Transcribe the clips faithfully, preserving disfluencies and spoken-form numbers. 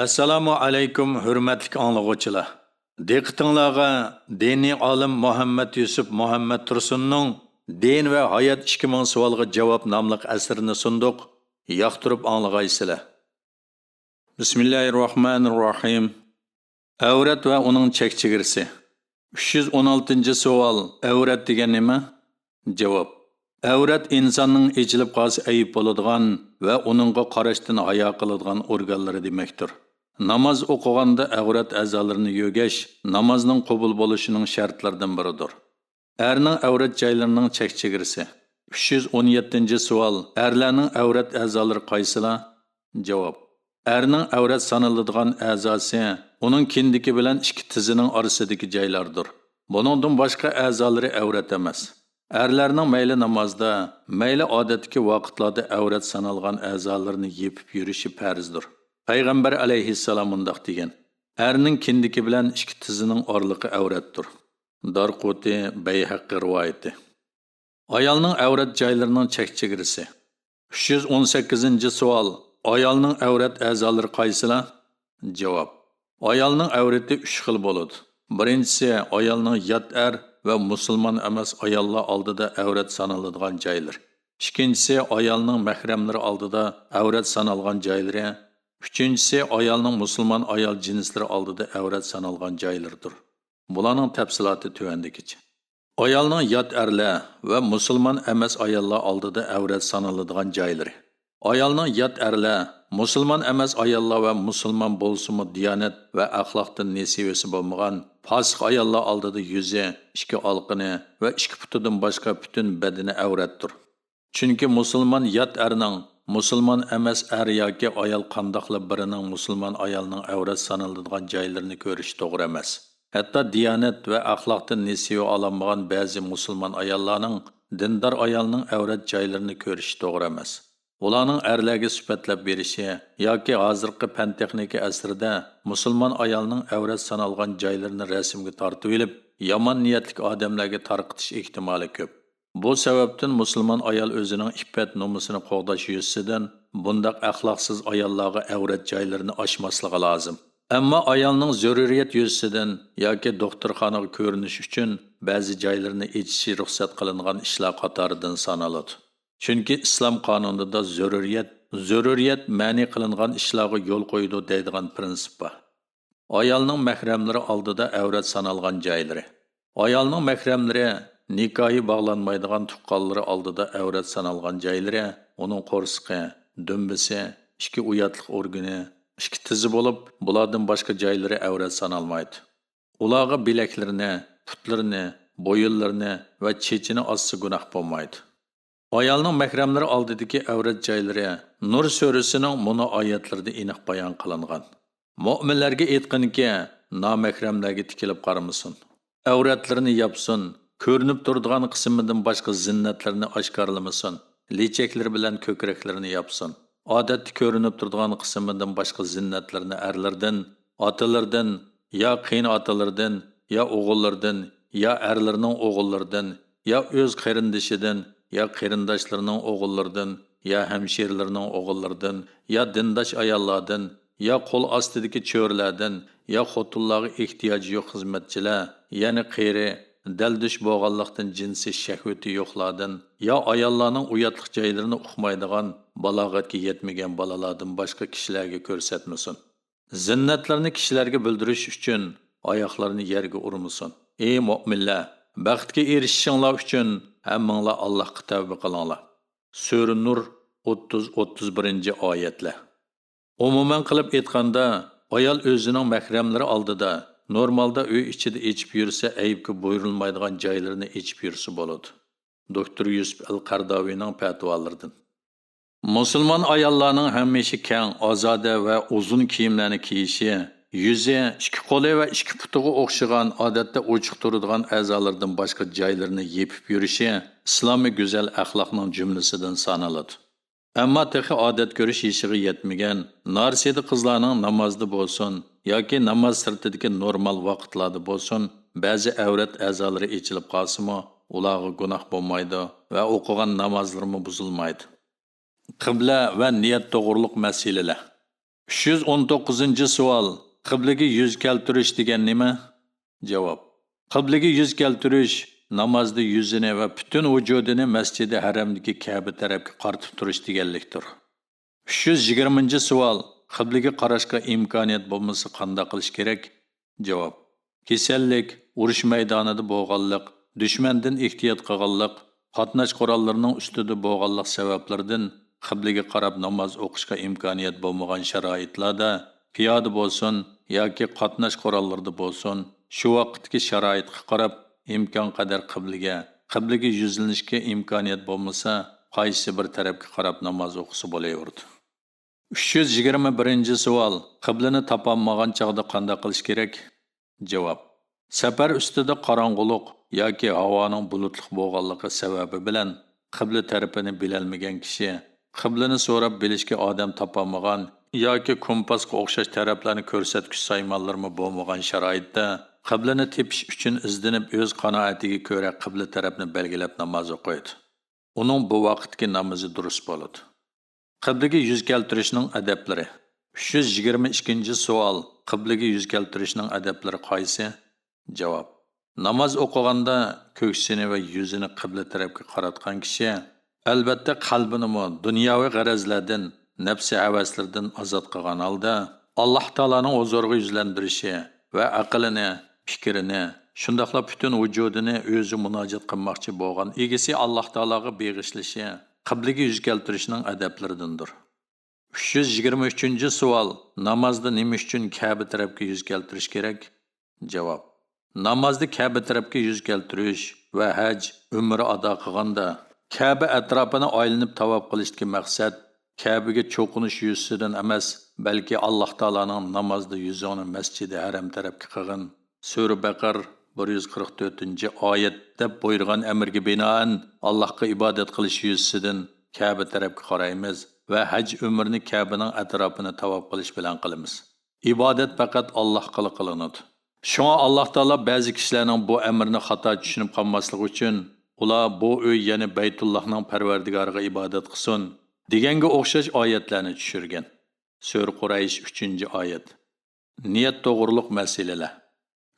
ئەسسالامۇ ئەلەيكۇم، ھۆرمەتلىك ئاڭلىغۇچىلار! دىققىتىڭلارغا دىنىي ئالىم مۇھەممەد يۈسۈپ مۇھەممەد تۇرسۇننىڭ دىن ۋە ھايات ئىككى مىڭ سوئالغا جاۋاب ناملىق ئەسىرىنى سۇندۇق. ياقتۇرۇپ ئاڭلىغايسىلەر. بىسمىللاھىرراھمانىرراھىم. ئەۋرەت ۋە ئۇنىڭ چەك-چېگرىسى. ئۈچ يۈز ئون ئالتىنچى سوئال، ئەۋرەت دېگەن نېمە؟ جاۋاب. ئەۋرەت ئىنساننىڭ ئېچىلىپ قالسا ئەيىب بولىدىغان ۋە ئۇنىڭغا قاراشتىن ھايا قىلىدىغان ئورگانلىرى دېمەكتۇر. ناماز ئوقۇغاندا ئەۋرەت ئەزالىرىنى يۆگەش نامازنىڭ قوبۇل بولۇشىنىڭ شەرتلىرىدىن بىرىدۇر. ئەرنىڭ ئەۋرەت جايلىرىنىڭ چەك-چېگرىسى. ئۈچ يۈز ئون يەتتىنچى سوئال، ئەرلەرنىڭ ئەۋرەت ئەزالىرى قايسىلار؟ جاۋاب. ئەرنىڭ ئەۋرەت سانىلىدىغان ئەزاسى ئۇنىڭ كىندىكى بىلەن ئىككى تىزىنىڭ ئارىسىدىكى جايلاردۇر. بۇنىڭدىن باشقا ئەزالىرى ئەۋرەت ئەمەس. ئەرلەرنىڭ مەيلى نامازدا، مەيلى ئادەتتىكى ۋاقىتلاردا ئەۋرەت سانالغان ئەزالىرىنى يېپىپ يۈرۈشى پەرزدۇر. پەيغەمبەر ئەلەيھىسسالام مۇنداق دېگەن: «ئەرنىڭ كىندىكى بىلەن ئىككى تىزىنىڭ ئارىلىقى ئەۋرەتتۇر.» دارقۇتى، بەيھەققى رىۋايىتى. ئايالنىڭ ئەۋرەت جايلىرىنىڭ چەك-چېگرىسى. ئۈچ يۈز ئون سەككىزىنچى سوئال، ئايالنىڭ ئەۋرەت ئەزالىرى قايسىلار؟ جاۋاب. ئايالنىڭ ئەۋرىتى ئۈچ خىل بولىدۇ. بىرىنچىسى، ئايالنىڭ يات ئەر ۋە مۇسۇلمان ئەمەس ئاياللار ئالدىدا ئەۋرەت سانىلىدىغان جايلىرى. ئىككىنچىسى، ئايالنىڭ مەھرەملىرى ئالدىدا ئەۋرەت سانالغان جايلىرى. ئۈچىنچىسى، ئايالنىڭ مۇسۇلمان ئايال جىنسلىرى ئالدىدا ئەۋرەت سانالغان جايلىرىدۇر. بۇلارنىڭ تەپسىلاتى تۆۋەندىكىچە. ئايالنىڭ يات ئەرلەر ۋە مۇسۇلمان ئەمەس ئاياللار ئالدىدا ئەۋرەت سانىلىدىغان جايلىرى. ئايالنىڭ يات ئەرلەر، مۇسۇلمان ئەمەس ئاياللار ۋە مۇسۇلمان بولسىمۇ دىيانەت ۋە ئەخلاقتىن نېسىۋىسى بولمىغان پاسىق ئاياللار ئالدىدا يۈزى، ئىككى ئالىقىنى ۋە ئىككى پۇتىدىن باشقا پۈتۈن بەدىنى ئەۋرەتتۇر. چۈنكى مۇسۇلمان يات ئەرنىڭ مۇسۇلمان ئەمەس ئەر ياكى ئايال قانداقلا بىرىنىڭ مۇسۇلمان ئايالنىڭ ئەۋرەت سانىلىدىغان جايلىرىنى كۆرۈشى توغرا ئەمەس. ھەتتا دىيانەت ۋە ئەخلاقتىن نېسىۋە ئالالمىغان بەزى مۇسۇلمان ئاياللارنىڭ دىندار ئايالنىڭ ئەۋرەت جايلىرىنى كۆرۈشى توغرا ئەمەس. ئۇلارنىڭ ئەرلەرگە سۈپەتلەپ بېرىشى ياكى ھازىرقى پەن-تېخنىكا ئەسرىدە مۇسۇلمان ئايالنىڭ ئەۋرەت سانالغان جايلىرىنى رەسىمگە تارتىۋېلىپ، يامان نىيەتلىك ئادەملەرگە تارقىتىش ئېھتىمالى كۆپ. بۇ سەۋەبتىن مۇسۇلمان ئايال ئۆزىنىڭ ئىپپەت-نومۇسىنى قوغداش يۈزىسىدىن بۇنداق ئەخلاقسىز ئاياللارغا ئەۋرەت جايلىرىنى ئاچماسلىقى لازىم. ئەمما ئايالنىڭ زۆرۈرىيەت يۈزىسىدىن ياكى دوختۇرخانىغا كۆرۈنۈش ئۈچۈن بەزى جايلىرىنى ئېچىشى رۇخسەت قىلىنغان ئىشلار قاتارىدىن سانىلىدۇ. چۈنكى ئىسلام قانۇنىدا زۆرۈرىيەت، زۆرۈرىيەت مەنئى قىلىنغان ئىشلارغا يول قويىدۇ دەيدىغان پىرىنسىپ بار. ئايالنىڭ مەھرەملىرى ئالدىدا ئەۋرەت سانالغان جايلىرى. ئايالنىڭ مەھرەملىرى نىكاھى باغلانمايدىغان تۇغقانلىرى ئالدىدا ئەۋرەت سانالغان جايلىرى ئۇنىڭ قورسىقى، دۈمبىسى، ئىككى ئۇياتلىق ئورگىنى، ئىككى تىزى بولۇپ، بۇلاردىن باشقا جايلىرى ئەۋرەت سانالمايدۇ. ئۇلارغا بىلەكلىرىنى، پۇتلىرىنى، بويۇنلىرىنى ۋە چېچىنى ئاچسا گۇناھ بولمايدۇ. ئايالنىڭ مەھرەملىرى ئالدىدىكى ئەۋرەت جايلىرى نۇر سۈرىسىنىڭ مۇنۇ ئايەتلىرىدە ئېنىق بايان قىلىنغان. مۆمىنلەرگە ئېيتقىنكى، نامەھرەملەرگە تىكىلىپ قارىمىسۇن. ئەۋرەتلىرىنى ياپسۇن، كۆرۈنۈپ تۇرىدىغان قىسمىدىن باشقا زىننەتلىرىنى ئاشكارىلىمىسۇن، لېچەكلىرى بىلەن كۆكرەكلىرىنى ياپسۇن. ئادەتتە كۆرۈنۈپ تۇرىدىغان قىسمىدىن باشقا زىننەتلىرىنى ئەرلىرىدىن، ئاتىلىرىدىن، يا قېيىنئاتىلىرىدىن، يا ئوغۇللىرىدىن، يا ئەرلىرىنىڭ ئوغۇللىرىدىن، يا ئۆز قېرىندىشىدىن، يا قېرىنداشلىرىنىڭ ئوغۇللىرىدىن، يا ھەمشىرىلىرىنىڭ ئوغۇللىرىدىن، يا دىنداش ئاياللاردىن، يا قول ئاستىدىكى چۆرىلەردىن، يا خوتۇنلارغا ئېھتىياجى يوق خىزمەتچىلەر، يەنى قېرى، دەلدۈش بولغانلىقتىن جىنسىي شەھۋىتى يوقلاردىن، يا ئاياللارنىڭ ئۇياتلىق جايلىرىنى ئۇقمايدىغان، بالاغەتكە يەتمىگەن بالىلاردىن باشقا كىشىلەرگە كۆرسەتمىسۇن. زىننەتلىرىنى كىشىلەرگە بىلدۈرۈش ئۈچۈن ئاياقلىرىنى يەرگە ئۇرمىسۇن. ئى مۆمىنلەر، بەختكە ئېرىشىشىڭلار ئۈچۈن ھەممىڭلار ئاللاھقا تەۋبە قىلىڭلار. سۈرە نۇر، ئوتتۇز، ئوتتۇز بىرىنچى ئايەتلەر. ئومۇمەن قىلىپ ئېيتقاندا، ئايال ئۆزىنىڭ مەھرەملىرى ئالدىدا، نورمالدا ئۆي ئىچىدە ئېچىپ يۈرسە ئەيىبكە بۇيرۇلمايدىغان جايلىرىنى ئېچىپ يۈرسە بولىدۇ. دوكتور يۈسۈپ ئەل قەرداۋىنىڭ پەتىۋالىرىدىن. مۇسۇلمان ئاياللارنىڭ ھەمىشە كەڭ، ئازادە ۋە ئۇزۇن كىيىملەرنى كىيىشى، يۈزى، ئىككى قولى ۋە ئىككى پۇتىغا ئوخشىغان ئادەتتە ئوچۇق تۇرىدىغان ئەزالىرىدىن باشقا جايلىرىنى يېپىپ يۈرۈشى ئىسلامىي گۈزەل ئەخلاقنىڭ جۈملىسىدىن سانىلىدۇ. ئەمما تېخى ئادەت كۆرۈش يېشىغا يەتمىگەن نارسىدە قىزلارنىڭ نامازدا بولسۇن ياكى ناماز سىرتىدىكى نورمال ۋاقىتلاردا بولسۇن، بەزى ئەۋرەت ئەزالىرى ئېچىلىپ قالسىمۇ، ئۇلارغا گۇناھ بولمايدۇ ۋە ئوقۇغان نامازلىرىمۇ بۇزۇلمايدۇ. قىبلە ۋە نىيەت توغرۇلۇق مەسىلىلەر. ئۈچ يۈز ئون توققۇزىنچى سوئال، قىبلىگە يۈز كەلتۈرۈش دېگەن نېمە؟ جاۋاب، قىبلىگە يۈز كەلتۈرۈش نامازدا يۈزىنى ۋە پۈتۈن ۋۇجۇدىنى مەسجىدى ھەرەمدىكى كەبە تەرەپكە قارىتىپ تۇرۇش دېگەنلىكتۇر. ئۈچ يۈز يىگىرمىنچى سوئال، قىبلىگە قاراشقا ئىمكانىيەت بولمىسا قانداق قىلىش كېرەك؟ جاۋاب، كېسەللىك، ئۇرۇش مەيدانىدا بولغانلىق، دۈشمەندىن ئېھتىيات قىلغانلىق، قاتناش قوراللىرىنىڭ ئۈستىدە بولغانلىق سەۋەبلىرىدىن قىبلىگە قاراپ ناماز ئوقۇشقا ئىمكانىيەت بولمىغان شارائىتلاردا پىيادە بولسۇن ياكى قاتناش قوراللىرىدا بولسۇن، شۇ ۋاقىتتىكى شارائىتقا قاراپ ئىمكانقەدەر قىبلىگە، قىبلىگە يۈزلىنىشكە ئىمكانىيەت بولمىسا، قايسى بىر تەرەپكە قاراپ ناماز ئوقۇسا بولۇۋېرىدۇ. ئۈچ يۈز يىگىرمە بىرىنچى سوئال، قىبلىنى تاپالمىغان چاغدا قانداق قىلىش كېرەك؟ جاۋاب، سەپەر ئۈستىدە قاراڭغۇلۇق ياكى ھاۋانىڭ بۇلۇتلۇق بولغانلىقى سەۋەبى بىلەن قىبلە تەرىپىنى بىلەلمىگەن كىشى، قىبلىنى سوراپ بىلىشكە ئادەم تاپالمىغان ياكى كومپاسقا ئوخشاش تەرەپلەرنى كۆرسەتكۈچ سايمانلىرىمۇ بولمىغان شارائىتتا، قىبلىنى تېپىش ئۈچۈن ئىزدىنىپ، ئۆز قانائىتىگە كۆرە قىبلە تەرەپنى بەلگىلەپ ناماز ئوقۇيدۇ. ئۇنىڭ بۇ ۋاقىتتىكى نامىزى دۇرۇس بولىدۇ. قىبلىگە يۈز كەلتۈرۈشنىڭ ئەدەپلىرى. ئۈچ يۈز يىگىرمە ئىككىنچى سوئال، قىبلىگە يۈز كەلتۈرۈشنىڭ ئەدەپلىرى قايسى؟ جاۋاب، ناماز ئوقۇغاندا كۆكسىنى ۋە يۈزىنى قىبلە تەرەپكە قاراتقان كىشى، ئەلۋەتتە، قەلبىنىمۇ دۇنياۋى غەرەزلەردىن، نەپسى ھەۋەسلىرىدىن ئازاد قىلغان ھالدا، ئاللاھ تائالانىڭ ھۇزۇرىغا يۈزلەندۈرۈشى ۋە ئەقلىنى، پىكرىنى، شۇنداقلا پۈتۈن ۋۇجۇدىنى ئۆزى مۇناجات قىلماقچى بولغان ئىگىسى ئاللاھ تائالاغا بېغىشلىشى قىبلىگە يۈز كەلتۈرۈشنىڭ ئەدەپلىرىدىندۇر. ئۈچ يۈز يىگىرمە ئۈچىنچى سوئال، نامازدا نېمە ئۈچۈن كەبە تەرەپكە يۈز كەلتۈرۈش كېرەك؟ جاۋاب، نامازدا كەبە تەرەپكە يۈز كەلتۈرۈش ۋە ھەج، ئۆمرە ئادا قىلغاندا كەبە ئەتراپىنى ئايلىنىپ تاۋاپ قىلىشتىكى مەقسەت كەبىگە چوقۇنۇش يۈزىسىدىن ئەمەس، بەلكى ئاللاھ تائالانىڭ نامازدا يۈزۈڭنى مەسجىدى ھەرەم تەرەپكە قىلغىن، سۈرە بەقەر بىر يۈز قىرىق تۆتىنچى ئايەت دەپ بۇيرۇغان ئەمرگە بىنائەن ئاللاھقا ئىبادەت قىلىش يۈزىسىدىن كەبە تەرەپكە قارايمىز ۋە ھەج ئۆمرىنى كەبىنىڭ ئەتراپىنى تاۋاپ قىلىش بىلەن قىلىمىز. ئىبادەت پەقەت ئاللاھقىلا قىلىنىدۇ. شۇڭا ئاللاھ تائالا بەزى كىشىلەرنىڭ بۇ ئەمرنى خاتا چۈشىنىپ قالماسلىقى ئۈچۈن، ئۇلار بۇ ئۆي، يەنى بەيتۇللاھنىڭ پەرۋەردىگارىغا ئىبادەت قىلسۇن دېگەنگە ئوخشاش ئايەتلەرنى چۈشۈرگەن. سۈرە قۇرەيش، ئۈچىنچى ئايەت. نىيەت توغرۇلۇق مەسىلىلەر.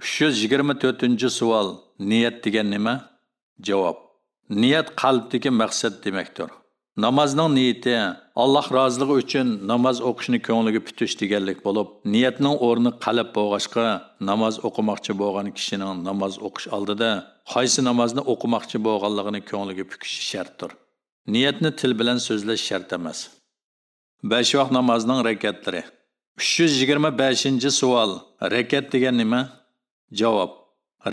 ئۈچ يۈز يىگىرمە تۆتىنچى سوئال، نىيەت دېگەن نېمە؟ جاۋاب، نىيەت قەلبتىكى مەقسەت دېمەكتۇر. نامازنىڭ نىيىتى، ئاللاھ رازىلىقى ئۈچۈن ناماز ئوقۇشنى كۆڭلىگە پۈتۈش دېگەنلىك بولۇپ، نىيەتنىڭ ئورنى قەلب بولغاچقا، ناماز ئوقۇماقچى بولغان كىشىنىڭ ناماز ئوقۇش ئالدىدا قايسى نامازنى ئوقۇماقچى بولغانلىقىنى كۆڭلىگە پۈكۈشى شەرتتۇر. نىيەتنى تىل بىلەن سۆزلەش شەرت ئەمەس. بەش ۋاق نامازنىڭ رەكەتلىرى. ئۈچ يۈز يىگىرمە بەشىنچى سوئال، رەكەت دېگەن نېمە؟ جاۋاب،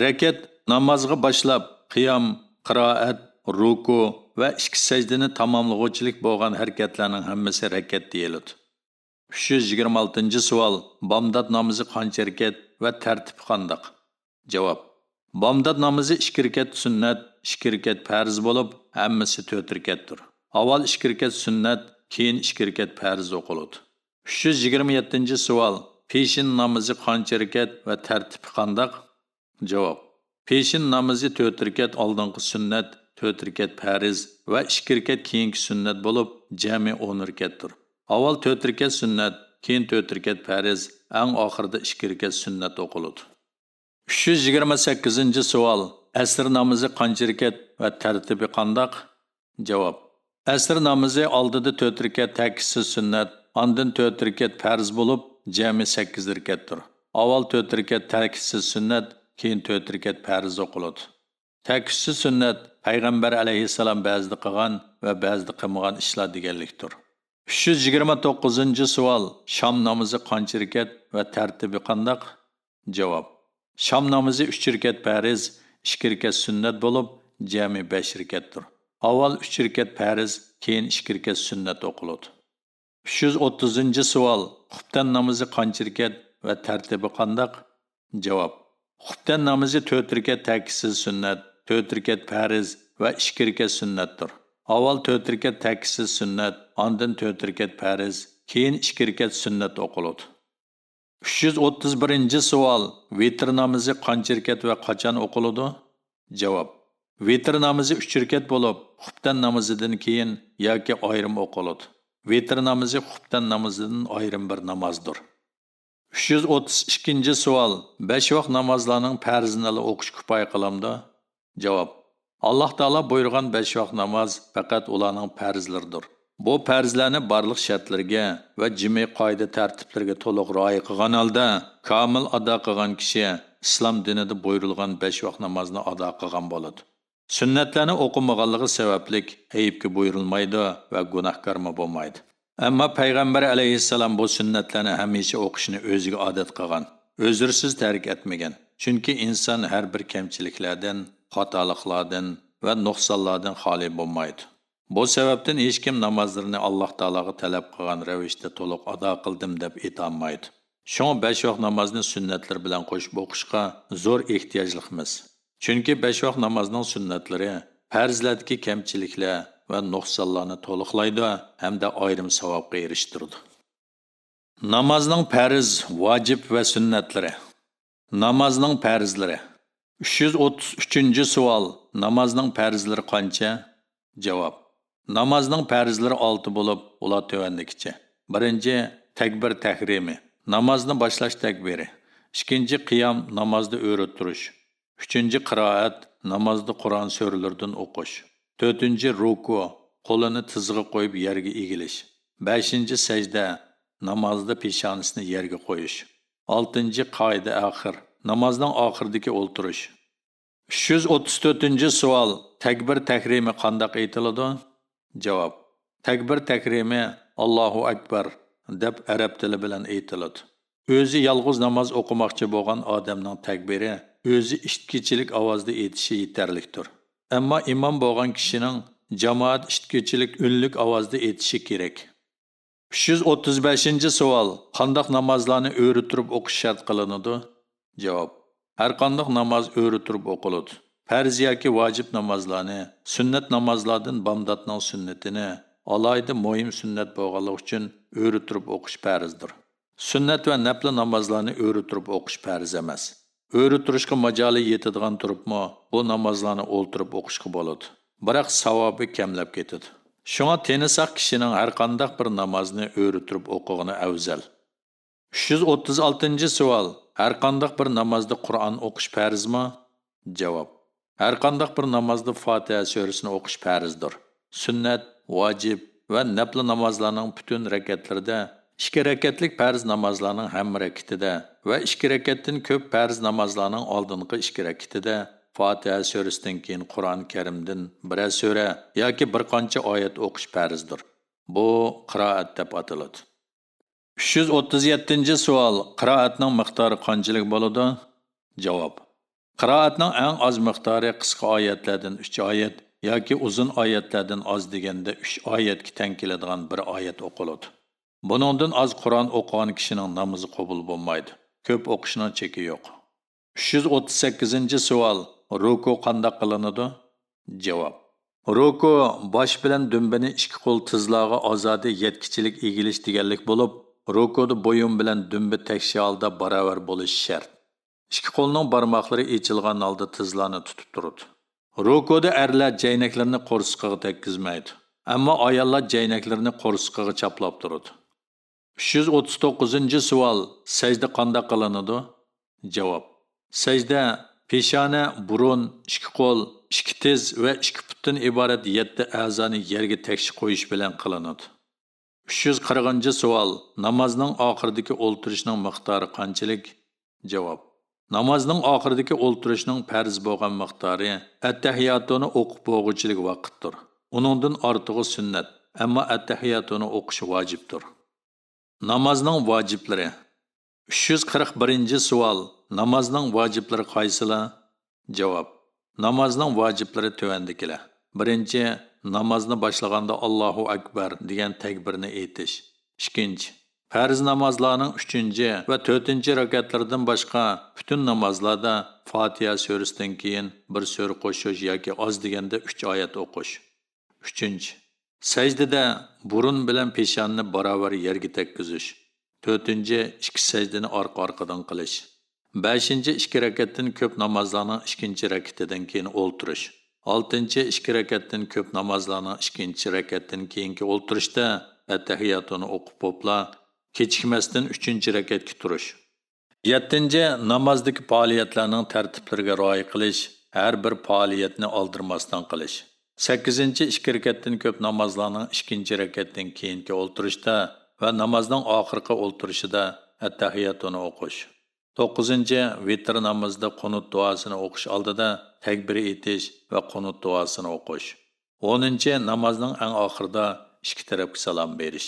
رەكەت نامازغا باشلاپ، قىيام، قىرائەت، رۇكۇ ۋە ئىككى سەجدىنى تاماملىغۇچىلىك بولغان ھەرىكەتلەرنىڭ ھەممىسى رەكەت دېيىلىدۇ. ئۈچ يۈز يىگىرمە ئالتىنچى سوئال، بامدات نامىزى قانچە رەكەت ۋە تەرتىپى قانداق؟ جاۋاب، بامدات نامىزى ئىككى رەكەت سۈننەت، ئىككى رەكەت پەرز بولۇپ، ھەممىسى تۆت رەكەتتۇر. ئاۋۋال ئىككى رەكەت سۈننەت، كېيىن ئىككى رەكەت پەرز ئوقۇلىدۇ. ئۈچ يۈز يىگىرمە يەتتىنچى سوئال، پېشىن نامىزى قانچە رەكەت ۋە تەرتىپى قانداق؟ جاۋاب، پېشىن نامىزى تۆت رەكەت، ئالدىنقى سۈننەت، تۆت رەكەت پەرز ۋە ئىككى رەكەت كېيىنكى سۈننەت بولۇپ، جەمئىي ئون رەكەتتۇر. ئاۋۋال تۆت رەكەت سۈننەت، كېيىن تۆت رەكەت پەرز، ئەڭ ئاخىرىدا ئىككى رەكەت سۈننەت ئوقۇلىدۇ. ئۈچ يۈز يىگىرمە سەككىزىنچى سوئال، ئەسىر نامىزى قانچە رەكەت ۋە تەرتىپى قانداق؟ جاۋاب، ئەسىر نامىزى ئالدىدا تۆت رەكەت تەكىتسىز سۈننەت، ئاندىن تۆت رەكەت پەرز بولۇپ، جەمئىي سەككىز رەكەتتۇر. ئاۋۋال تۆت رەكەت تەكىتسىز سۈننەت، كېيىن تۆت رەكەت پەرز ئوقۇلىدۇ. تەكىتسىز سۈننەت پەيغەمبەر ئەلەيھىسسالام بەزىدە قىلغان ۋە بەزىدە قىلمىغان ئىشلار دېگەنلىكتۇر. ئۈچ يۈز يىگىرمە توققۇزىنچى سوئال، شام نامىزى قانچە رەكەت ۋە تەرتىپى قانداق؟ جاۋاب، شام نامىزى ئۈچ رەكەت پەرز، ئىككى رەكەت سۈننەت بولۇپ، جەمئىي بەش رەكەتتۇر. ئاۋۋال ئۈچ رەكەت پەرز، كېيىن ئىككى رەكەت سۈننەت ئوقۇلىدۇ. ئۈچ يۈز ئوتتۇزىنچى سوئال، خۇپتەن نامىزى قانچە رەكەت ۋە تەرتىپى قانداق؟ جاۋاب، خۇپتەن نامىزى تۆت رەكەت تەكىتسىز سۈننەت، تۆت رەكەت پەرز ۋە ئىككى رەكەت سۈننەتتۇر. ئاۋۋال تۆت رەكەت تەكىتسىز سۈننەت، ئاندىن تۆت رەكەت پەرز، كېيىن ئىككى رەكەت سۈننەت ئوقۇلىدۇ. ئۈچ يۈز ئوتتۇز بىرىنچى سوئال، ۋىتىر نامىزى قانچە رەكەت ۋە قاچان ئوقۇلىدۇ؟ جاۋاب، ۋىتىر نامىزى ئۈچ رەكەت بولۇپ، خۇپتەن نامىزىدىن كېيىن ياكى ئايرىم ئوقۇلىدۇ. ۋىتىر نامىزى خۇپتەن نامىزىدىن ئايرىم بىر نامازدۇر. ئۈچ يۈز ئوتتۇز ئىككىنچى سوئال، بەش ۋاق نامازلارنىڭ پەرزىنىلا ئوقۇش كۇپايە قىلامدۇ؟ جاۋاب، ئاللاھ تائالا بۇيرۇغان بەش ۋاق ناماز پەقەت ئۇلارنىڭ پەرزلىرىدۇر. بۇ پەرزلەرنى بارلىق شەرتلىرىگە ۋە جىمئىي قائىدە تەرتىپلىرىگە تولۇق رىئايە قىلغان ھالدا، كامىل ئادا قىلغان كىشى ئىسلام دىنىدا بۇيرۇلغان بەش ۋاق نامازنى ئادا قىلغان بولىدۇ. سۈننەتلەرنى ئوقۇمىغانلىقى سەۋەبلىك ئەيىبكە بۇيرۇلمايدۇ ۋە گۇناھكارمۇ بولمايدۇ. ئەمما پەيغەمبەر ئەلەيھىسسالام بۇ سۈننەتلەرنى ھەمىشە ئوقۇشنى ئۆزىگە ئادەت قىلغان، ئۆزرىسىز تەرك ئەتمىگەن. چۈنكى ئىنسان ھەر بىر كەمچىلىكلەردىن، خاتالىقلاردىن ۋە نۇقسانلاردىن خالىي بولمايدۇ. بۇ سەۋەبتىن ھېچكىم نامازلىرىنى ئاللاھ تائالاغا تەلەپ قىلغان رەۋىشتە تولۇق ئادا قىلدىم دەپ ئېيتالمايدۇ. شۇڭا بەش ۋاق نامازنى سۈننەتلىرى بىلەن قوشۇپ ئوقۇشقا زور ئېھتىياجلىقمىز. چۈنكى بەش ۋاق نامازنىڭ سۈننەتلىرى پەرزلەردىكى كەمچىلىكلەر ۋە نۇقسانلارنى تولۇقلايدۇ ھەمدە ئايرىم ساۋابقا ئېرىشتۈرىدۇ. نامازنىڭ پەرز، ۋاجىپ ۋە سۈننەتلىرى. نامازنىڭ پەرزلىرى. ئۈچ يۈز ئوتتۇز ئۈچىنچى سوئال، نامازنىڭ پەرزلىرى قانچە؟ جاۋاب، نامازنىڭ پەرزلىرى ئالتە بولۇپ، ئۇلار تۆۋەندىكىچە. بىرىنچى، تەكبىر تەھرىمى، نامازنى باشلاش تەكبىرى. ئىككىنچى، قىيام، نامازدا ئۆرە تۇرۇش. ئۈچىنچى، قىرائەت، نامازدا قۇرئان سۈرىلىرىدىن ئوقۇش. تۆتىنچى، رۇكۇ، قولىنى تىزىغا قويۇپ يەرگە ئېگىلىش. بەشىنچى، سەجدە، نامازدا پېشانىسىنى يەرگە قويۇش. ئالتىنچى، قائىدە ئاخىر، نامازنىڭ ئاخىرىدىكى ئولتۇرۇش. ئۈچ يۈز ئوتتۇز تۆتىنچى سوئال، تەكبىر تەھرىمى قانداق ئېيتىلىدۇ؟ جاۋاب، تەكبىر تەھرىمى «ئاللاھۇ ئەكبەر» دەپ ئەرەب تىلى بىلەن ئېيتىلىدۇ. ئۆزى يالغۇز ناماز ئوقۇماقچى بولغان ئادەمنىڭ تەكبىرى ئۆزى ئىچكىچىلىك ئاۋازدا ئېيتىشى يېتەرلىكتۇر. ئەمما ئىمام بولغان كىشىنىڭ جامائەت ئىچكىچىلىك ئۈنلۈك ئاۋازدا ئېيتىشى كېرەك. ئۈچ يۈز ئوتتۇز بەشىنچى سوئال، قانداق نامازلارنى ئۆرە تۇرۇپ ئوقۇش شەرت قىلىنىدۇ؟ جاۋاب، ھەرقانداق ناماز ئۆرە تۇرۇپ ئوقۇلىدۇ. پەرز ياكى ۋاجىپ نامازلارنى، سۈننەت نامازلاردىن بامداتنىڭ سۈننىتىنى، ئالاھىدە مۇھىم سۈننەت بولغانلىقى ئۈچۈن ئۆرە تۇرۇپ ئوقۇش پەرزدۇر. سۈننەت ۋە نەپلى نامازلارنى ئۆرە تۇرۇپ ئوقۇش پەرز ئەمەس. ئۆرە تۇرۇشقا ماجالى يېتىدىغان تۇرۇپمۇ بۇ نامازلارنى ئولتۇرۇپ ئوقۇشقا بولىدۇ. بىراق ساۋابى كەملەپ كېتىدۇ. شۇڭا تېنى ساق كىشىنىڭ ھەرقانداق بىر نامازنى ئۆرە تۇرۇپ ئوقۇغىنى ئەۋزەل. ئۈچ يۈز ئوتتۇز ئالتىنچى سوئال، ھەرقانداق بىر نامازدا قۇرئان ئوقۇش پەرزمۇ؟ جاۋاب، ھەرقانداق بىر نامازدا فاتىھە سۈرىسىنى ئوقۇش پەرزدۇر. سۈننەت، ۋاجىپ ۋە نەپلى نامازلارنىڭ پۈتۈن رەكەتلىرىدە، ئىككى رەكەتلىك پەرز نامازلارنىڭ ھەممە رەكىتىدە ۋە ئىككى رەكەتتىن كۆپ پەرز نامازلارنىڭ ئالدىنقى ئىككى رەكىتىدە فاتىھە سۈرىسىدىن كېيىن قۇرئان كەرىمدىن بىرەر سۈرە ياكى بىر قانچە ئايەت ئوقۇش پەرزدۇر. بۇ قىرائەت دەپ ئاتىلىدۇ. ئۈچ يۈز ئوتتۇز يەتتىنچى سوئال، قىرائەتنىڭ مىقدارى قانچىلىك بولىدۇ؟ جاۋاب، قىرائەتنىڭ ئەڭ ئاز مىقدارى قىسقا ئايەتلەردىن ئۈچ ئايەت ياكى ئۇزۇن ئايەتلەردىن ئاز دېگەندە ئۈچ ئايەتكە تەڭ كېلىدىغان بىر ئايەت ئوقۇلىدۇ. بۇنىڭدىن ئاز قۇرئان ئوقۇغان كىشىنىڭ نامىزى قوبۇل بولمايدۇ. كۆپ ئوقۇشنىڭ چېكى يوق. ئۈچ يۈز ئوتتۇز سەككىزىنچى سوئال، رۇكۇ قانداق قىلىنىدۇ؟ جاۋاب، رۇكۇ باش بىلەن دۈمبىنى ئىككى قول تىزلارغا ئازادە يەتكۈچىلىك ئېگىلىش دېگەنلىك بولۇپ، رۇكۇدا بويۇن بىلەن دۈمبە تەكشى ھالدا باراۋەر بولۇشى شەرت. ئىككى قولنىڭ بارماقلىرى ئېچىلغان ھالدا تىزلارنى تۇتۇپ تۇرىدۇ. رۇكۇدا ئەرلەر جەينەكلىرىنى قورسىقىغا تەگكۈزمەيدۇ، ئەمما ئاياللار جەينەكلىرىنى قورسىقىغا چاپلاپ تۇرىدۇ. ئۈچ يۈز ئوتتۇز توققۇزىنچى سوئال، سەجدە قانداق قىلىنىدۇ؟ جاۋاب، سەجدە پېشانە، بۇرۇن، ئىككى قول، ئىككى تىز ۋە ئىككى پۇتتىن ئىبارەت يەتتە ئەزانى يەرگە تەكشى قويۇش بىلەن قىلىنىدۇ. ئۈچ يۈز قىرىقىنچى سوئال، نامازنىڭ ئاخىرىدىكى ئولتۇرۇشنىڭ مىقدارى قانچىلىك؟ جاۋاب، نامازنىڭ ئاخىرىدىكى ئولتۇرۇشنىڭ پەرز بولغان مىقدارى ئەتتەھىياتۇنى ئوقۇپ بولغۇچىلىك ۋاقىتتۇر. ئۇنىڭدىن ئارتۇقى سۈننەت، ئەمما ئەتتەھىياتۇنى ئوقۇش ۋاجىپتۇر. نامازنىڭ ۋاجىپلىرى. ئۈچ يۈز قىرىق بىرىنچى سوئال، نامازنىڭ ۋاجىپلىرى قايسىلار؟ جاۋاب، نامازنىڭ ۋاجىپلىرى تۆۋەندىكىلەر. بىرىنچى، نامازنى باشلىغاندا «ئاللاھۇ ئەكبەر» دېگەن تەكبىرنى ئېيتىش. ئىككىنچى، پەرز نامازلارنىڭ ئۈچىنچى ۋە تۆتىنچى رەكەتلىرىدىن باشقا پۈتۈن نامازلاردا فاتىھە سۈرىسىدىن كېيىن بىر سۈرە قوشۇش ياكى ئاز دېگەندە ئۈچ ئايەت ئوقۇش. ئۈچىنچى، سەجدىدە بۇرۇن بىلەن پېشانىنى باراۋەر يەرگە تەگكۈزۈش. تۆتىنچى، ئىككى سەجدىنى ئارقا-ئارقىدىن قىلىش. بەشىنچى، ئىككى رەكەتتىن كۆپ نامازلارنىڭ ئىككىنچى رەكىتىدىن كېيىن ئولتۇرۇش. ئالتىنچى، ئىككى رەكەتتىن كۆپ نامازلارنىڭ ئىككىنچى رەكەتتىن كېيىنكى ئولتۇرۇشتا ئەتتەھىياتۇنى ئوقۇپ بوپلا، كېچىكمەستىن ئۈچىنچى رەكەتكە تۇرۇش. يەتتىنچى، نامازدىكى پائالىيەتلەرنىڭ تەرتىپلىرىگە رىئايە قىلىش، ھەر بىر پائالىيەتنى ئالدىرىماستىن قىلىش. سەككىزىنچى، ئىككى رەكەتتىن كۆپ نامازلارنىڭ ئىككىنچى رەكەتتىن كېيىنكى ئولتۇرۇشتا ۋە نامازنىڭ ئاخىرقى ئولتۇرۇشىدا ئەتتەھىياتۇنى ئوقۇش. توققۇزىنچى، ۋىتىر نامىزىدا قۇنۇت دۇئاسىنى ئوقۇش ئالدىدا تەكبىر ئېيتىش ۋە قۇنۇت دۇئاسىنى ئوقۇش. ئونىنچى، نامازنىڭ ئەڭ ئاخىرىدا ئىككى تەرەپكە سالام بېرىش.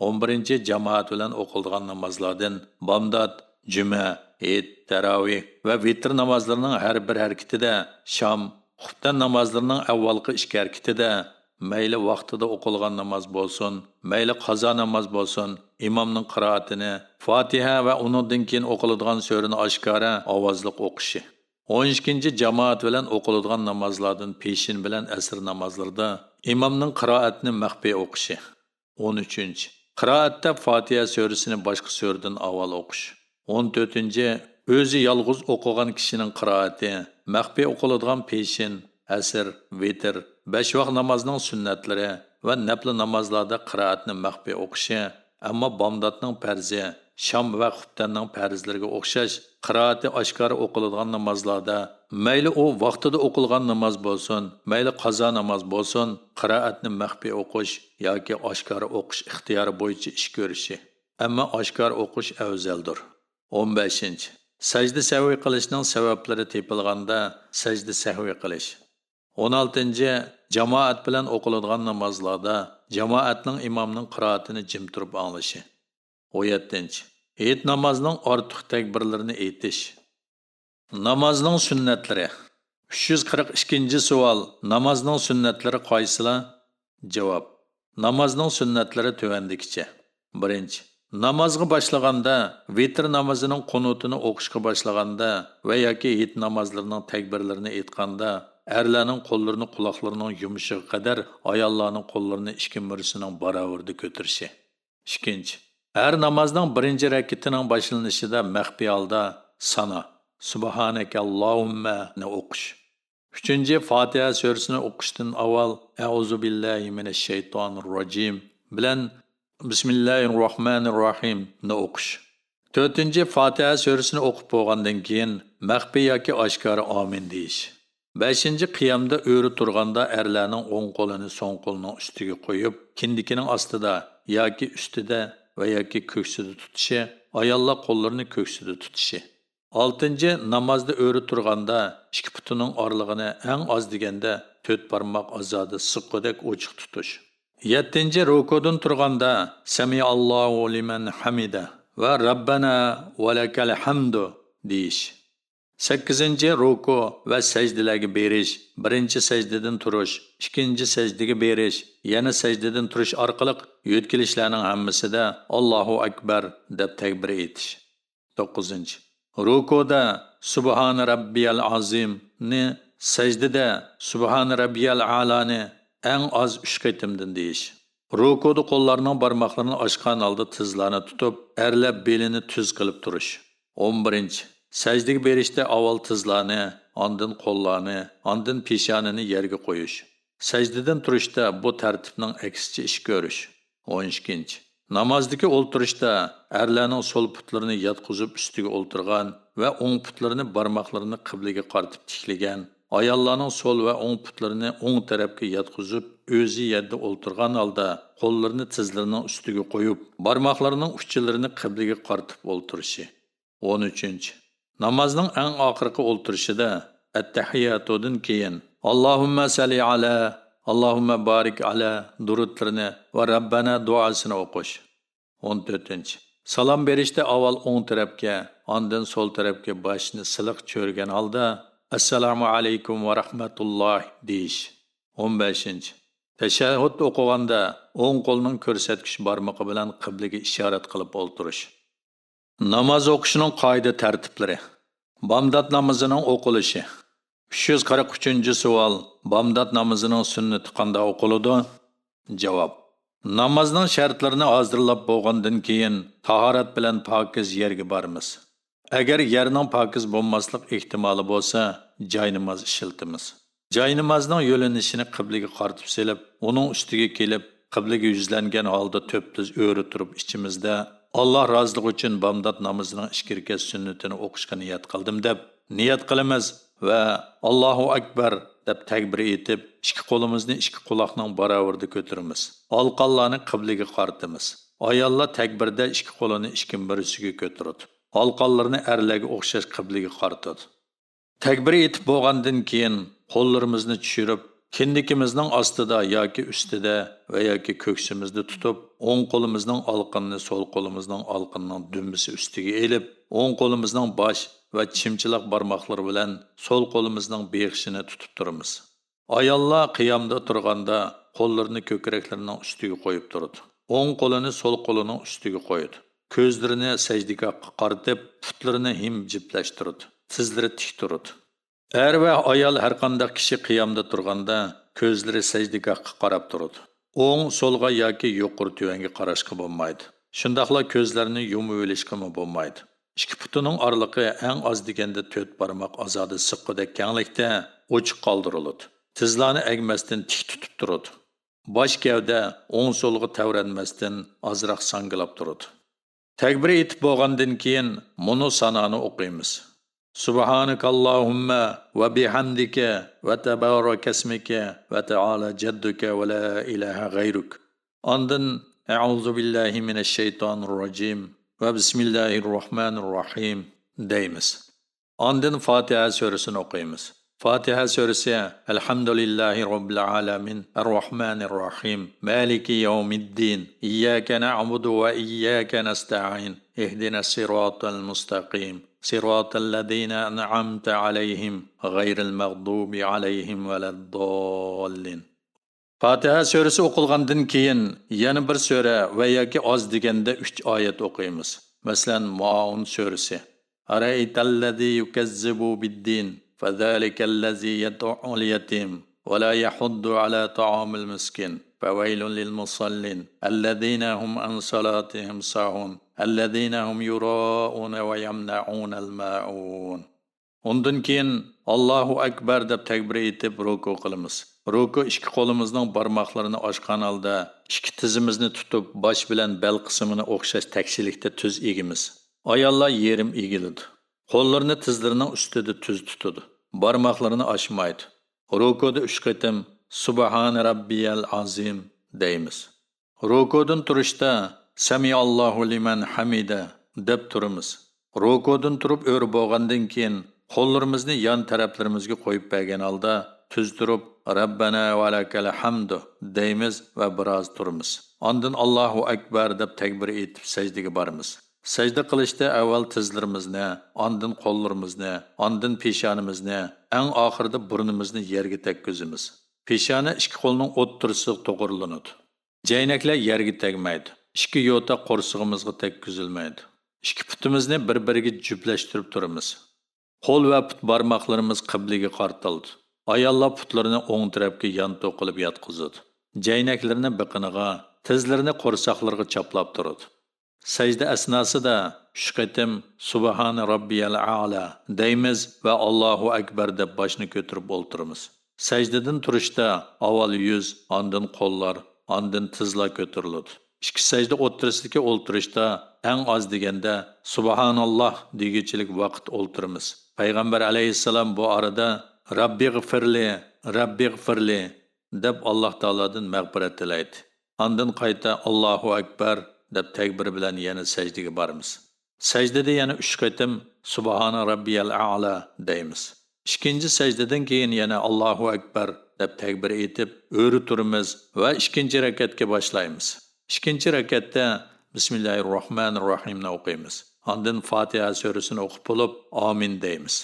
ئون بىرىنچى، جامائەت بىلەن ئوقۇلىدىغان نامازلاردىن بامدات، جۈمە، ھېيت، تەراۋىھ ۋە ۋىتىر نامازلىرىنىڭ ھەر بىر ھەرىكىتىدە شام، خۇپتەن نامازلىرىنىڭ ئەۋۋالقى ئىككى ھەرىكىتىدە مەيلى ۋاقتىدا ئوقۇلغان ناماز بولسۇن، مەيلى قازا ناماز بولسۇن، ئىمامنىڭ قىرائىتىنى، فاتىھە ۋە ئۇنىڭدىن كېيىن ئوقۇلىدىغان سۈرىنى ئاشكارا ئاۋازلىق ئوقۇشى. ئون ئىككىنچى، جامائەت بىلەن ئوقۇلىدىغان نامازلاردىن پېشىن بىلەن ئەسىر نامازلىرىدا ئىمامنىڭ قىرائەتنى مەخپىي ئوقۇشى. ئون ئۈچىنچى، قىرائەتتە فاتىھە سۈرىسىنى باشقا سۈرىدىن ئاۋۋال ئوقۇش. ئون تۆتىنچى، ئۆزى يالغۇز ئوقۇغان كىشىنىڭ قىرائىتى، مەخپىي ئوقۇلىدىغان پېشىن، ئەسىر، ۋىتىر، بەش ۋاق نامازنىڭ سۈننەتلىرى ۋە نەپلى نامازلاردا قىرائەتنى مەخپىي ئوقۇشى، ئەمما بامداتنىڭ پەرزى، شام ۋە خۇپتەننىڭ پەرزلىرىگە ئوخشاش قىرائىتى ئاشكارا ئوقۇلىدىغان نامازلاردا، مەيلى ئۇ ۋاقتىدا ئوقۇلغان ناماز بولسۇن، مەيلى قازا ناماز بولسۇن، قىرائەتنى مەخپىي ئوقۇش ياكى ئاشكارا ئوقۇش ئىختىيارى بويىچە ئىش كۆرۈشى. ئەمما ئاشكارا ئوقۇش ئەۋزەلدۇر. ئون بەشىنچى، سەجدە سەھۋى قىلىشنىڭ سەۋەبلىرى تېپىلغاندا سەجدە سەھۋى قىلىش. ئون ئالتىنچى، جامائەت بىلەن ئوقۇلىدىغان نامازلاردا جامائەتنىڭ ئىمامنىڭ قىرائىتىنى جىم تۇرۇپ ئاڭلىشى. ئون يەتتىنچى، ھېيت نامازنىڭ ئارتۇق تەكبىرلىرىنى ئېيتىش. نامازنىڭ سۈننەتلىرى. ئۈچ يۈز قىرىق ئىككىنچى سوئال، نامازنىڭ سۈننەتلىرى قايسىلار؟ جاۋاب، نامازنىڭ سۈننەتلىرى تۆۋەندىكىچە. بىرىنچى، نامازغا باشلىغاندا، ۋىتىر نامىزىنىڭ قۇنۇتىنى ئوقۇشقا باشلىغاندا ۋە ياكى ھېيت نامازلىرىنىڭ تەكبىرلىرىنى ئېيتقاندا، ئەرلەرنىڭ قوللىرىنى قۇلاقلىرىنىڭ يۇمشىقىغا قەدەر، ئاياللارنىڭ قوللىرىنى ئىككى مۈرىسىنىڭ باراۋىرىدا كۆتۈرۈشى. ئىككىنچى، ھەر نامازنىڭ بىرىنچى رەكىتىنىڭ باشلىنىشىدا مەخپىي ھالدا سانا، سۇبھانەكەللاھۇممەنى ئوقۇش. ئۈچىنچى، فاتىھە سۈرىسىنى ئوقۇشتىن ئاۋۋال ئەئۇزۇ بىللاھى مىنەششەيتانىر راجىم بىلەن بىسمىللاھىر راھمانىر راھىمنى ئوقۇش. تۆتىنچى، فاتىھە سۈرىسىنى ئوقۇپ بولغاندىن كېيىن مەخپىي ياكى ئاشكارا ئامىن دېيىش. بەشىنچى، قىيامدا ئۆرە تۇرغاندا ئەرلەرنىڭ ئوڭ قولىنى سول قولىنىڭ ئۈستىگە قويۇپ، كىندىكىنىڭ ئاستىدا ياكى ئۈستىدە ۋە ياكى كۆكسىدە تۇتۇشى، ئاياللار قوللىرىنى كۆكسىدە تۇتۇشى. ئالتىنچى، نامازدا ئۆرە تۇرغاندا ئىككى پۇتىنىڭ ئارىلىقىنى ئەڭ ئاز دېگەندە تۆت بارماق ئازادە سىققۇدەك ئوچۇق تۇتۇش. يەتتىنچى، رۇكۇدىن تۇرغاندا سەمىئاللاھۇ لىمەن ھەمىدە ۋە رەببەنا ۋەلەكەل ھەمدۇ دېيىش. سەككىزىنچى، رۇكۇ ۋە سەجدىلەرگە بېرىش، بىرىنچى سەجدىدىن تۇرۇش، ئىككىنچى سەجدىگە بېرىش، يەنە سەجدىدىن تۇرۇش ئارقىلىق يۆتكىلىشلەرنىڭ ھەممىسىدە ئاللاھۇ ئەكبەر دەپ تەكبىر ئېيتىش. توققۇزىنچى، رۇكۇدا سۇبھانە رەببىيەل ئازىمنى، سەجدىدە سۇبھانە رەببىيەل ئەلانى ئەڭ ئاز ئۈچ قېتىمدىن دېيىش. رۇكۇدا قوللارنىڭ بارماقلىرىنى ئاچقان ھالدا تىزلارنى تۇتۇپ، ئەرلەپ بېلىنى تۈز قىلىپ تۇرۇش. ئون بىرىنچى، سەجدىگە بېرىشتە ئاۋۋال تىزلارنى، ئاندىن قوللارنى، ئاندىن پېشانىنى يەرگە قويۇش. سەجدىدىن تۇرۇشتا بۇ تەرتىپنىڭ ئەكسىچە ئىش كۆرۈش. ئون ئىككىنچى، نامازدىكى ئولتۇرۇشتا ئەرلەرنىڭ سول پۇتلىرىنى ياتقۇزۇپ ئۈستىگە ئولتۇرغان ۋە ئوڭ پۇتلىرىنى بارماقلىرىنى قىبلىگە قارىتىپ تىكلىگەن، ئاياللارنىڭ سول ۋە ئوڭ پۇتلىرىنى ئوڭ تەرەپكە ياتقۇزۇپ، ئۆزى يەردە ئولتۇرغان ھالدا قوللىرىنى تىزلىرىنىڭ ئۈستىگە قويۇپ، بارماقلىرىنىڭ ئۇچىلىرىنى قىبلىگە قارىتىپ ئولتۇرۇشى. ئون ئۈچىنچى، نامازنىڭ ئەڭ ئاخىرقى ئولتۇرۇشىدا ئەتتەھىياتۇدىن كېيىن ئاللاھۇممە سەللى ئەلە، ئاللاھۇممە بارىك ئەلە دۇرۇتلىرىنى ۋە رەببەنا دۇئاسىنى ئوقۇش. ئون تۆتىنچى، سالام بېرىشتە ئاۋۋال ئوڭ تەرەپكە، ئاندىن سول تەرەپكە باشنى سىلىق چۆرگەن ھالدا، ئەسسالامۇ ئەلەيكۇم ۋە رەھمەتۇللاھ دېيىش. ئون بەشىنچى، تەشەھھۇد ئوقۇغاندا ئوڭ قولنىڭ كۆرسەتكۈچ بارمىقى بىلەن قىبلىگە ئىشارەت قىلىپ ئولتۇرۇش. ناماز ئوقۇشنىڭ قائىدە تەرتىپلىرى. بامدات نامىزىنىڭ ئوقۇلۇشى. ئۈچ يۈز قىرىق ئۈچىنچى سوئال، بامدات نامىزىنىڭ سۈننىتى قانداق ئوقۇلىدۇ؟ جاۋاب، نامازنىڭ شەرتلىرىنى ھازىرلاپ بولغاندىن كېيىن، تاھارەت بىلەن پاكىز يەرگە بارىمىز. ئەگەر يەرنىڭ پاكىز بولماسلىق ئېھتىمالى بولسا، جايناماز ئىشلىتىمىز. جاينامازنىڭ يۆلىنىشىنى قىبلىگە قارىتىپ سېلىپ، ئۇنىڭ ئۈستىگە كېلىپ، قىبلىگە يۈزلەنگەن ھالدا تۈپتۈز ئۆرە تۇرۇپ ئىچىمىزدە، «ئاللا رازىلىقى ئۈچۈن بامدات نامىزىنىڭ ئىككى رەكەت سۈننىتىنى ئوقۇشقا نىيەت قىلدىم» دەپ نىيەت قىلىمىز ۋە «ئاللاھۇ ئەكبەر» دەپ تەكبىر ئېيتىپ، ئىككى قولىمىزنى ئىككى قۇلاقنىڭ باراۋىرىدا كۆتۈرىمىز. ئالقانلارنى قىبلىگە قارىتىمىز. ئاياللار تەكبىردە ئىككى قولىنى ئىككى مۈرىسىگە كۆتۈرىدۇ. ئالقانلىرىنى ئەرلەرگە ئوخشاش قىبلىگە قارىتىدۇ. تەكبىر ئېيتىپ بولغاندىن كېيىن، قوللىرىمىزنى چۈشۈرۈپ، كىندىكىمىزنىڭ ئاستىدا ياكى ئۈستىدە ۋە ياكى كۆكسىمىزدە تۇتۇپ، ئوڭ قولىمىزنىڭ ئالقىنىنى سول قولىمىزنىڭ ئالقىنىنىڭ دۈمبىسى ئۈستىگە ئېلىپ، ئوڭ قولىمىزنىڭ باش ۋە چىمچىلاق بارماقلىرى بىلەن سول قولىمىزنىڭ بېغىشىنى تۇتۇپ تۇرىمىز. ئاياللار قىيامدا تۇرغاندا قوللىرىنى كۆكرەكلىرىنىڭ ئۈستىگە قويۇپ تۇرىدۇ. ئوڭ قولىنى سول قولىنىڭ ئۈستىگە قويىدۇ. كۆزلىرىنى سەجدىگاھقا قارىتىپ، پۇتلىرىنى ھىم جۈپلەشتۈرىدۇ. تىزلىرى تىك تۇرىدۇ. ئەر ۋە ئايال ھەرقانداق كىشى قىيامدا تۇرغاندا كۆزلىرى سەجدىگاھقا قاراپ تۇرىدۇ. ئوڭ، سولغا ياكى يۇقىرى تۆۋەنگە قاراشقا بولمايدۇ. شۇنداقلا كۆزلەرنى يۇمۇۋېلىشقىمۇ بولمايدۇ. ئىككى پۇتىنىڭ ئارىلىقى ئەڭ ئاز دېگەندە تۆت بارماق ئازادە سىققۇدەك كەڭلىكتە ئوچۇق قالدۇرۇلىدۇ. تىزلارنى ئەگمەستىن تىك تۇتۇپ تۇرىدۇ. باش گەۋدە ئوڭ سولغا تەۋرەنمەستىن ئازراق ساڭگىلاپ تۇرىدۇ. تەكبىر ئېيتىپ بولغاندىن كېيىن مۇنۇ سانانى ئوقۇيمىز. سبحانك اللهم وبحمدك وتبارك اسمك وتعالى جدك ولا إله غيرك. ئاندىن أعوذ بالله من الشيطان الرجيم وبسم الله الرحمن الرحيم دەيمىز. ئاندىن فاتىھە سۈرىسىنى ئوقۇيمىز. فاتىھە سۈرىسى. الحمد لله رب العالمين الرحمن الرحيم مالك يوم الدين إياك نعبد وإياك نستعين اهدنا الصراط المستقيم صراط الذين أنعمت عليهم غير المغضوب عليهم ولا الضالين. فاتىھە سۈرىسى ئوقۇلغاندىن كېيىن يەنە بىر سۈرە ۋە ياكى ئاز دېگەندە ئۈچ ئايەت ئوقۇيمىز. مەسىلەن، مائۇن سۈرىسى. أرأيت الذي يكذب بالدين فذلك الذي يدع اليتيم ولا يحض على طعام المسكين فويل للمصلين الذين هم عن صلاتهم ساهون الذين هم يراءون ويمنعون الماعون. ئۇندىن كېيىن «ئاللاھۇ ئەكبەر» دەپ تەكبىر ئېيتىپ رۇكۇ قىلىمىز. رۇكۇ ئىككى قولىمىزنىڭ بارماقلىرىنى ئاچقان ھالدا ئىككى تىزىمىزنى تۇتۇپ، باش بىلەن بەل قىسمىنى ئوخشاش تەكشىلىكتە تۈز ئېگىمىز. ئاياللار يېرىم ئېگىلىدۇ. قوللىرىنى تىزلىرىنىڭ ئۈستىدە تۈز تۇتىدۇ. بارماقلىرىنى ئاچمايدۇ. رۇكۇدا ئۈچ قېتىم «سۇبھان رەببىيەل ئازىم» دەيمىز. رۇكۇدىن تۇرۇشتا «سەمىئاللاھۇ لىمەن ھەمىدە» دەپ تۇرىمىز. رۇكۇدىن تۇرۇپ ئۆرە بولغاندىن كېيىن، قوللىرىمىزنى يان تەرەپلىرىمىزگە قويۇپ بەرگەن ھالدا تۈز تۇرۇپ، «رەببەنا ۋە لەكەل ھەمدۇ» دەيمىز ۋە بىراز تۇرىمىز. ئاندىن «ئاللاھۇ ئەكبەر» دەپ تەكبىر ئېيتىپ سەجدىگە بارىمىز. سەجدە قىلىشتا ئەۋۋەل تىزلىرىمىزنى، ئاندىن قوللىرىمىزنى، ئاندىن پېشانىمىزنى، ئەڭ ئاخىرىدا بۇرنىمىزنى يەرگە تەگكۈزىمىز. پېشانە ئىككى قولنىڭ ئوتتۇرىسىغا توغرىلىنىدۇ. جەينەكلەر يەرگە تەگمەيدۇ. ئىككى يوتا قورسىقىمىزغا تەگكۈزۈلمەيدۇ. ئىككى پۇتىمىزنى بىر-بىرىگە جۈپلەشتۈرۈپ تۇرىمىز. قول ۋە پۇت بارماقلىرىمىز قىبلىگە قارىتىلىدۇ. ئاياللار پۇتلىرىنى ئوڭ تەرەپكە يانتۇ قىلىپ ياتقۇزىدۇ. جەينەكلىرىنى بېقىنىغا، تىزلىرىنى قورساقلىرىغا چاپلاپ تۇرىدۇ. سەجدە ئەسناسىدا ئۈچ قېتىم «سۇبھانە رەببىيەل ئەئلا» دەيمىز ۋە «ئاللاھۇ ئەكبەر» دەپ باشنى كۆتۈرۈپ ئولتۇرىمىز. سەجدىدىن تۇرۇشتا ئاۋۋال يۈز، ئاندىن قوللار، ئاندىن تىزلار كۆتۈرۈلىدۇ. ئىككى سەجدە ئوتتۇرىسىدىكى ئولتۇرۇشتا ئەڭ ئاز دېگەندە «سۇبھاناللاھ» دېگۈچىلىك ۋاقىت ئولتۇرىمىز. پەيغەمبەر ئەلەيھىسسالام بۇ ئارىدا «رەببىغفىرلى، رەببىغفىرلى» دەپ ئاللاھ تائالادىن مەغپىرەت تىلەيدۇ. ئاندىن قايتا «ئاللاھۇ ئەكبەر» دەپ تەكبىر بىلەن يەنە سەجدىگە بارىمىز. سەجدىدە يەنە ئۈچ قېتىم «سۇبھانە رەببىيەل ئەئلا» دەيمىز. ئىككىنچى سەجدىدىن كېيىن يەنە «ئاللاھۇ ئەكبەر» دەپ تەكبىر ئېيتىپ، ئۆرە تۇرىمىز ۋە ئىككىنچى رەكەتكە باشلايمىز. ئىككىنچى رەكەتتە بىسمىللاھىررەھمانىررەھىمنى ئوقۇيمىز. ئاندىن فاتىھە سۈرىسىنى ئوقۇپ بولۇپ، «ئامىن» دەيمىز.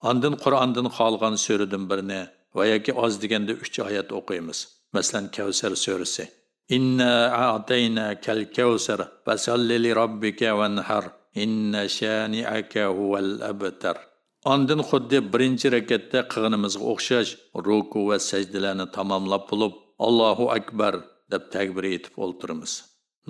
ئاندىن قۇرئاندىن خالىغان سۈرىدىن بىرنى ۋە ياكى ئاز دېگەندە ئۈچ ئايەت ئوقۇيمىز. مەسىلەن، كەۋسەر سۈرىسى. «ئىننا ئەئتەيناكەل كەۋسەر، فەسەللى لىرەببىكە ۋەنھەر، ئىننە شانىئەكە ھۇۋەل ئەبتەر.» ئاندىن خۇددى بىرىنچى رەكەتتە قىلغىنىمىزغا ئوخشاش رۇكۇ ۋە سەجدىلەرنى تاماملاپ بولۇپ، «ئاللاھۇ ئەكبەر» دەپ تەكبىر ئېيتىپ ئولتۇرىمىز.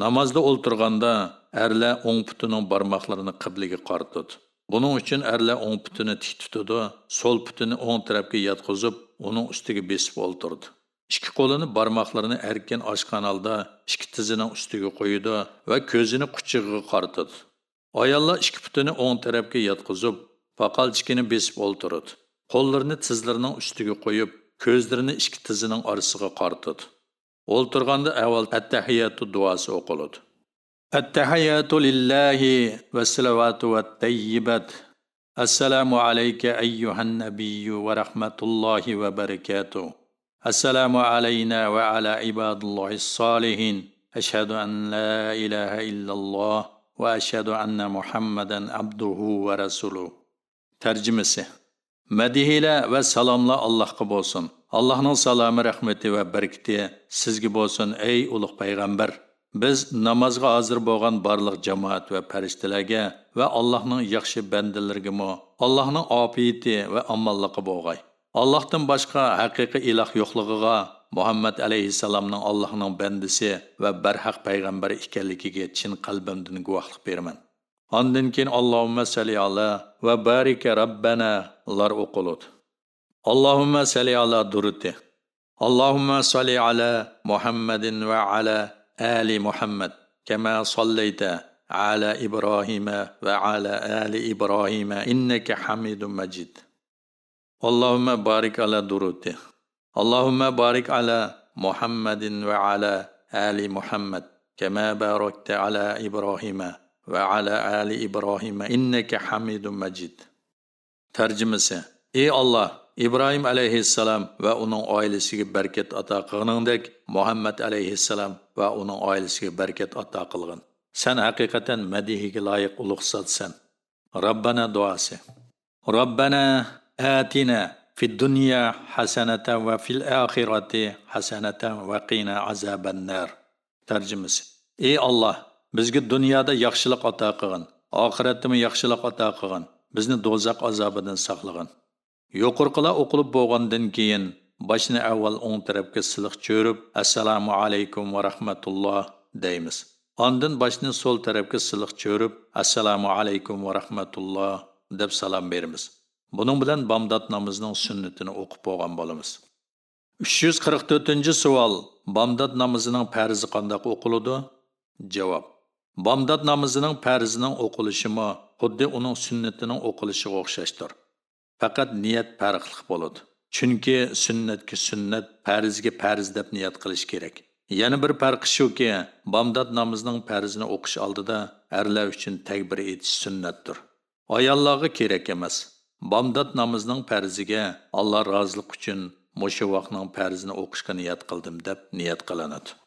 نامازدا ئولتۇرغاندا ئەرلەر ئوڭ پۇتىنىڭ بارماقلىرىنى قىبلىگە قارىتىدۇ. بۇنىڭ ئۈچۈن ئەرلەر ئوڭ پۇتىنى تىك تۇتىدۇ، سول پۇتىنى ئوڭ تەرەپكە ياتقۇزۇپ، ئۇنىڭ ئۈستىگە بېسىپ ئولتۇرىدۇ. ئىككى قولىنى بارماقلىرىنى ئەركىن ئاچقان ھالدا ئىككى تىزىنىڭ ئۈستىگە قويىدۇ ۋە كۆزىنى قۇچىقىغا قارىتىدۇ. ئاياللار ئىككى پۇتىنى ئوڭ تەرەپكە ياتقۇزۇپ، پاقالچىكىنى بېسىپ ئولتۇرىدۇ. قوللىرىنى تىزلىرىنىڭ ئۈستىگە قويۇپ، كۆزلىرىنى ئىككى تىزىنىڭ ئارىسىغا قارىتىدۇ. ئولتۇرغاندا ئەۋۋەل ئەتتەھىياتۇ دۇئاسى ئوقۇلىدۇ. التحيات لله والصلوات والطيبات. السلام عليك أيها النبي ورحمة الله وبركاته. السلام علينا وعلى عباد الله الصالحين. أشهد أن لا إله إلا الله وأشهد أن محمدا عبده ورسوله. تەرجىمىسى. مەدھىيلەر ۋە سالاملار ئاللاھقا بولسۇن. ئاللاھنىڭ سالامى، رەھمىتى ۋە بەرىكىتى سىزگە بولسۇن، ئەي ئۇلۇغ پەيغەمبەر! بىز نامازغا ھازىر بولغان بارلىق جامائەت ۋە پەرىشتىلەرگە ۋە ئاللاھنىڭ ياخشى بەندىلىرىگىمۇ ئاللاھنىڭ ئاپىيىتى ۋە ئامانلىقى بولغاي. ئاللاھتىن باشقا ھەقىقىي ئىلاھ يوقلۇقىغا، مۇھەممەد ئەلەيھىسسالامنىڭ ئاللاھنىڭ بەندىسى ۋە بەرھەق پەيغەمبەر ئىكەنلىكىگە چىن قەلبىمدىن گۇۋاھلىق بېرىمەن. ئاندىن كېيىن، اللهم صل على وبارك ربنا لار ئوقۇلىدۇ. اللهم صل على دۇرۇتى. اللهم صل على محمد وعلى آل محمد كما صليت على إبراهيم وعلى آل إبراهيم إنك حميد مجيد. اللهم بارك على دروتي. اللهم بارك على محمد وعلى آل محمد كما باركت على إبراهيم وعلى آل إبراهيم إنك حميد مجيد. تەرجىمىسى. ئى ئاللاھ، ئىبراھىم ئەلەيھىسسالام ۋە ئۇنىڭ ئائىلىسىگە بەرىكەت ئاتا قىلغىنىڭدەك، مۇھەممەد ئەلەيھىسسالام ۋە ئۇنىڭ ئائىلىسىگە بەرىكەت ئاتا قىلغىن. سەن ھەقىقەتەن مەدھىيگە لايىق ئۇلۇغ زاتسەن. رەببەنا دۇئاسى. رەببەنا ئاتىنا فىد دۇنيا ھەسەنەتەن ۋە فىل ئاخىرەتى ھەسەنەتەن ۋە قىنا ئازابەننار. تەرجىمىسى. ئى ئاللاھ، بىزگە دۇنيادا ياخشىلىق ئاتا قىلغىن، ئاخىرەتتىمۇ ياخشىلىق ئاتا قىلغىن، بىزنى دوزاخ ئازابىدىن ساقلىغىن. يۇقىرىقىلار ئوقۇلۇپ بولغاندىن كېيىن، باشنى ئەۋۋەل ئوڭ تەرەپكە سىلىق چۆرۈپ، ئەسسالامۇ ئەلەيكۇم ۋە رەھمەتۇللاھ دەيمىز. ئاندىن باشنى سول تەرەپكە سىلىق چۆرۈپ، ئەسسالامۇ ئەلەيكۇم ۋە رەھمەتۇللاھ دەپ سالام بېرىمىز. بۇنىڭ بىلەن بامدات نامىزىنىڭ سۈننىتىنى ئوقۇپ بولغان بولىمىز. ئۈچ يۈز قىرىق تۆتىنچى سوئال، بامدات نامىزىنىڭ پەرزى قانداق ئوقۇلىدۇ؟ جاۋاب. بامدات نامىزىنىڭ پەرزىنىڭ ئوقۇلۇشىمۇ خۇددى ئۇنىڭ سۈننىتىنىڭ ئوقۇلۇشىغا ئوخشاشتۇر. پەقەت نىيەت پەرقلىق بولىدۇ. چۈنكى سۈننەتكە سۈننەت، پەرزگە پەرز دەپ نىيەت قىلىش كېرەك. يەنە بىر پەرقى شۇكى، بامدات نامىزىنىڭ پەرزىنى ئوقۇش ئالدىدا ئەرلەر ئۈچۈن تەكبىر ئېيتىش سۈننەتتۇر. ئاياللارغا كېرەك ئەمەس. بامدات نامىزىنىڭ پەرزىگە ئاللا رازىلىق ئۈچۈن مۇشۇ ۋاقنىڭ پەرزىنى ئوقۇشقا نىيەت قىلدىم دەپ نىيەت قىلىنىدۇ.